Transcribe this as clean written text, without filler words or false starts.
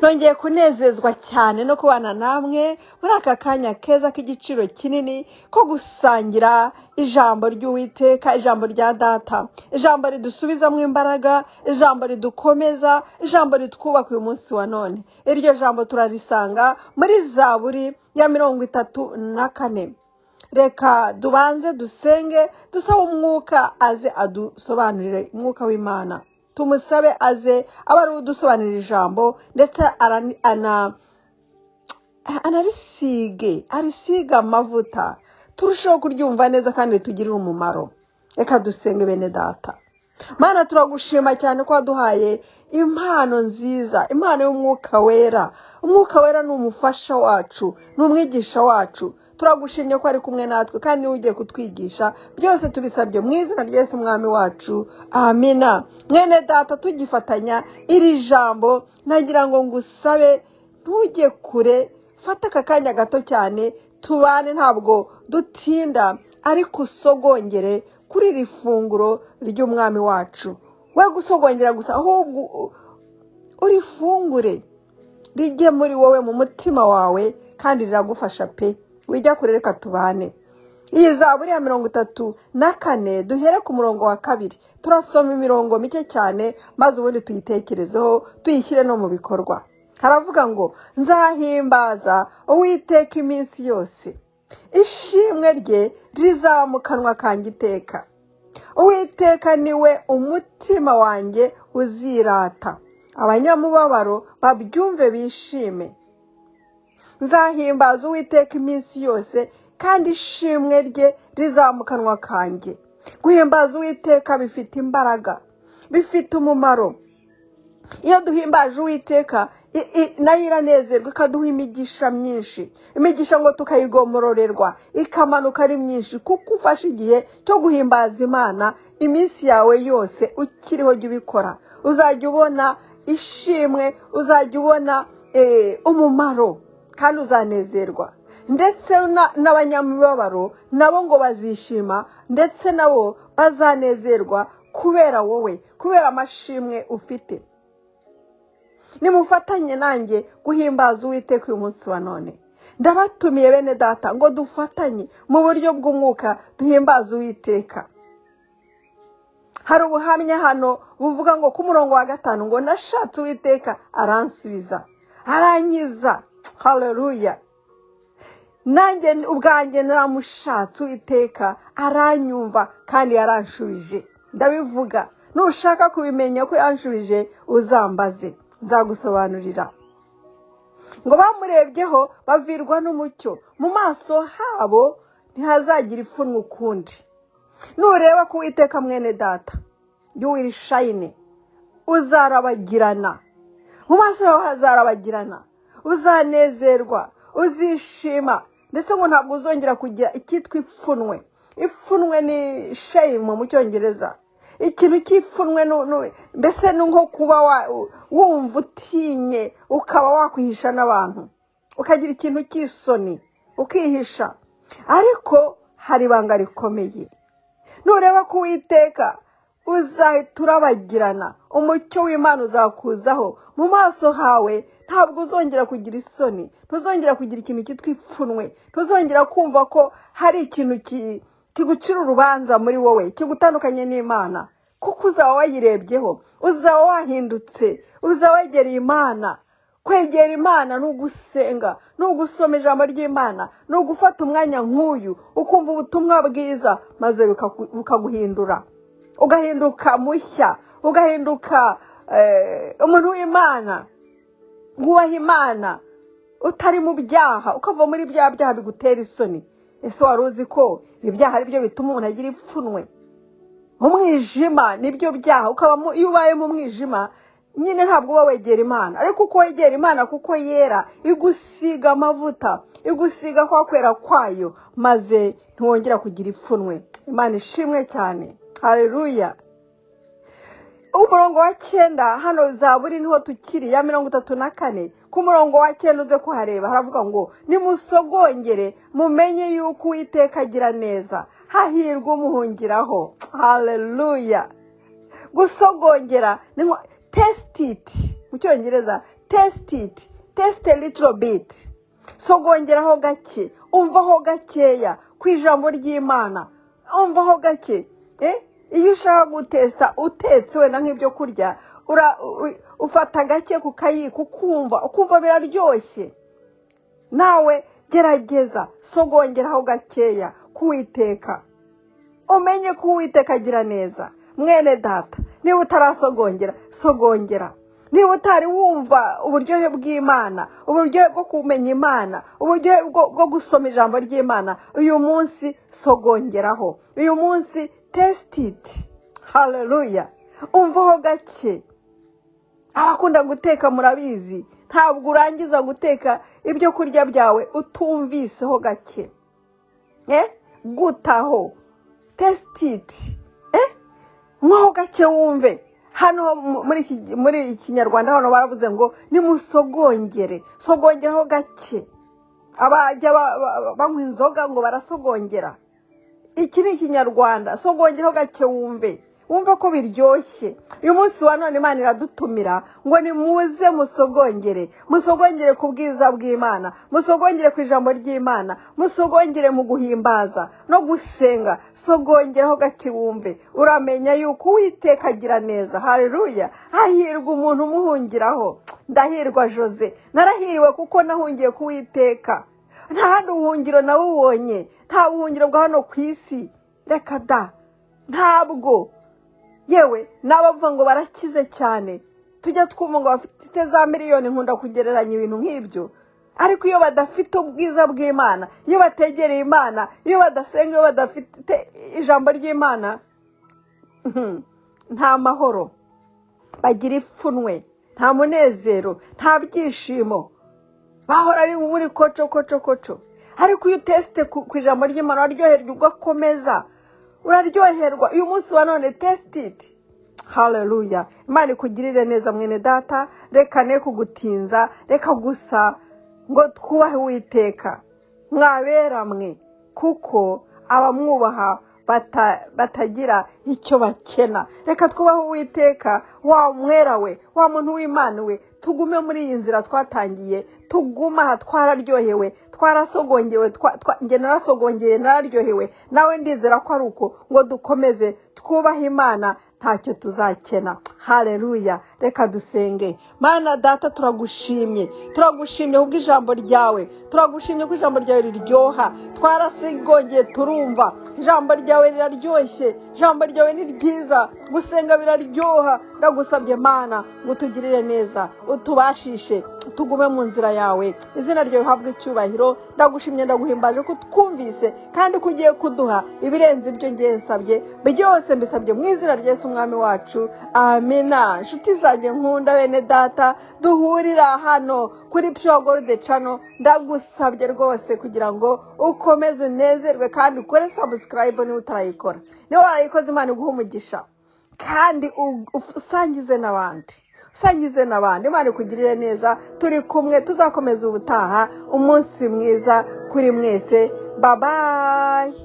Nongeye kunezezwa cyane no kubana namwe muri aka kanya keza k'igiciro kinini ko gusangira ijambo ry'Uwiteka, ijambo rya Data, ijambo ridusubizamo imbaraga, ijambo ridukomeza, ijambo ritwubaka uyu munsi wa none. Iryo jambo turarisanga muri Zaburi ya 34. Reka dubanze dusenge, dusabe umwuka aze adusobanurire, umwuka w'Imana tumusabe aze abe ari udusobanurira ijambo, ndetse anarisige, arisige amavuta, turusheho kuryumva neza kandi tugirire umumaro. Reka dusenge. Bene Data Mana, turagushima cyane ko waduhaye impano nziza, impano y'Umwuka Wera. Umwuka Wera ni umufasha wacu, ni umwigisha wacu. Turagushimye ko ari kumwe natwe kandi niwe ugiye kutwigisha byose. Tubisabye mu izina rya Yesu Umwami wacu, amina. Mwene Data, tugifatanya iri jambo, nagira ngo ngusabe ntujye kure, fata aka kanya gato cyane tubane, ntabwo dutinda, ariko usogongere kuri iri funguro ry'Umwami wacu. We gusogongera gusa, ahubwo urifungure rijye muri wowe, mu mutima wawe, kandi riragufasha pe. Wijya kure, reka tubane. Iyi Zaburi ya 34, duhere ku murongo wa 2. Turasoma imirongo mike cyane, maze ubundi tuyitekerezeho, tuyishyire no mu bikorwa. Haravuga ngo: "Nzahimbaza Uwiteka iminsi yose, ishimwe rye rizaba mu kanwa kanjye iteka. Uwiteka niwe umutima wanjye uzirata, abanyamubabaro babyumve bishime. Nzahimbaza Uwiteka iminsi yose, kandi ishimwe rye rizaba mu kanwa kanjye." Guhimbaza Uwiteka bifite imbaraga, bifite umumaro. Iyo duhimbaje Uwiteka, nayo iranezerwa, ikaduha imigisha myinshi. Imigisha ngo tukayigomororerwa, ikamanuka ari myinshi, kuko ufashe igihe cyo guhimbaza Imana. Iminsi yawe yose ukiriho, jya ubikora, uzajya ubona ishimwe, uzajya ubona umumaro kandi uzanezerwa. Ndetse n'abanyamibabaro nabo ngo bazishima, ndetse nabo bazanezerwa kubera wowe, kubera amashimwe ufite. Nimufatanye nanjye guhimbaza Uwiteka uyu munsi wa none. Ndabatumiye bene Data ngo dufatanye mu buryo bw'umwuka duhimbaze Uwiteka. Hari ubuhamya hano buvuga ngo ku murongo wa 5 ngo: "Nashatse Uwiteka, aransubiza, arankiza." Haleluya! Nanjye ubwanjye naramushatse Uwiteka, aranyumva kandi yaranshubije. Ndabivuga, nushaka kubimenya ko yanshubije, uzambaze, nzagusobanurira. Ngo bamurebyeho bavirwa n'umucyo, mu maso habo ntihazagira ipfunwe ukundi. Nureba ku Uwiteka, mwene Data, you will shine, uzarabagirana, mu maso yawe hazarabagirana, uzanezerwa, uzishima, ndetse ngo ntabwo uzongera kugira icyitwa ipfunwe. Ipfunwe ni shame mu Cyongereza. Ikintu cy'ipfunwe mbese ni nko kuba wumva utinye, ukaba wakwihisha n'abantu, ukagira ikintu cy'isoni, ukihisha. Ariko hari ibanga rikomeye: nureba ko Uwiteka, uzahita urabagirana, umucyo w'Imana uzakuzaho, mu maso hawe ntabwo uzongera kugira isoni, ntuzongera kugira ikintu cyitwa ipfunwe, ntuzongera kumva ko hari ikintu kigucira urubanza muri wowe, kigutandukanye n'Imana, kuko uzaba wayirebyeho, uzaba wahindutse, uzaba wegereye Imana. Kwegera Imana ni ugusenga, ni ugusoma ijambo ry'Imana, ni ugufata umwanya nk'uyu ukumva ubutumwa bwiza, maze bukaguhindura, ugahinduka mushya, ugahinduka umuntu w'Imana, wubaha Imana, utari mu byaha, ukava muri bya byaha bigutera isoni. Ese wari uzi ko ibyaha ari byo bituma umuntu agira ipfunwe? Umwijima nibyo byaha. Iyo ubaye mu mwijima nyine, ntabwo uba wegera Imana. Ariko uko wegera Imana, kuko yera, igusiga amavuta, igusiga kwa kwera kwayo, maze ntiwongera kugira ipfunwe. Imana ishimwe cyane, hareruya! Umurongo wa 9 hano, Zaburi niho tukiri ya 34, ku murongo wa 9 uze kuhareba, haravuga ngo: "Nimusogongere mumenye yuko Uwiteka agira neza, hahirwa umuhungiraho." Haleluya! Gusogongera ni nko taste it mu Cyongereza, taste it. Taste it, taste a little bit, sogongeraho gake, umvaho gakeya ku ijambo ry'Imana, umvaho gake. Iyo ushaka gutesta utetse wenda nk'ibyo kurya, ufata gake ku kayiko ukumva biraryoshye. Nawe gerageza sogongeraho gakeya k'Uwiteka, umenye ko Uwiteka agira neza. Mwene data, niba utarasogongera, sogongera. Niba utari wumva uburyohe bw'Imana, uburyohe bwo kumenya Imana, uburyohe bwo gusoma ijambo ry'Imana, uyu munsi sogongeraho, uyu munsi taste it. Haleluya! Umvaho gake. Abakunda guteka murabizi, ntabwo urangiza guteka ibyo kurya byawe utumviseho gake. Gutaho, taste it, nywaho gake wumve. Hano muri iki Kinyarwanda hano baravuze ngo nimusogongere, sogongeraho gake. Abajya banywa inzoga ngo barasogongera. Iki ni Ikinyarwanda, sogongeraho gake wumve, wumve ko biryoshye. Uyu munsi wa none Imana iradutumira ngo nimuze musogongere, musogongere ku bwiza bw'Imana, musogongere ku ijambo ry'Imana, musogongere mu guhimbaza no gusenga. Sogongeraho gake wumve, uramenya yuko Uwiteka agira neza. Haleluya! Hahirwa umuntu umuhungiraho. Ndahirwa Jose, narahiriwe kuko nahungiye ku Uwiteka. Nta handi ubuhungiro nabubonye, nta buhungiro bwa hano ku isi, reka da, ntabwo. Yewe n'abavuga ngo barakize cyane, tujya twumva ngo bafite za miliyoni, nkunda kugereranya ibintu nk'ibyo, ariko iyo badafite ubwiza bw'Imana, iyo bategereye Imana, iyo badasenga, iyo badafite ijambo ry'Imana, nta mahoro bagira, ipfunwe, nta munezero, nta byishimo, bahora ari muri koco koco koco. Ariko iyo utesite ku ijambo ry'Imana, uraryoherwa, ugakomeza, uraryoherwa. Uyu munsi wa none taste it. Haleluya! Imana ikugirire neza, mwene data. Reka ne kugutinza, reka gusa ngo twubahe Uwiteka, mwabera mwe, kuko abamwubaha batagira icyo bakena. Reka twubahe Uwiteka. Wa mwera we, wa muntu w'Imana we, tugume muri iyi nzira twatangiye, tugume aha. Twararyohewe, twarasogongewe, njye narasogongeye, nararyohewe, nawe ndizera ko ari uko. Ngo dukomeze twubahe Imana, ntacyo tuzakena. Haleluya! Reka dusenge. Mana data, turagushimye, turagushimye kubwo ijambo ryawe, turagushimye ko ijambo ryawe riryoha. Twarasigongeye, turumva ijambo ryawe riraryoshye, ijambo ryawe ni ryiza, gusenga biraryoha. Ndagusabye Mana ngo utugirire neza, utubashishe tugume mu nzira yawe, izina ryawe uhabwe icyubahiro. Ndagushimye, ndaguhimbaje ko twumvise kandi ko ugiye kuduha ibirenze ibyo ngiye nsabye byose. Mbisabye mu izina rya Yesu Umwami wacu, amina. Inshuti zanjye nkunda, bene data duhurira hano kuri Pure Gold Channel, ndagusabye rwose kugira ngo ukomeze unezerwe kandi ukore subscribe niba utarayikora. Niba warayikoze, Imana iguhe umugisha, kandi usangize n'abandi, usangize n'abandi. Imana ikugirire neza. Turi kumwe, tuzakomeza ubutaha. Umunsi mwiza kuri mwese, bye bye.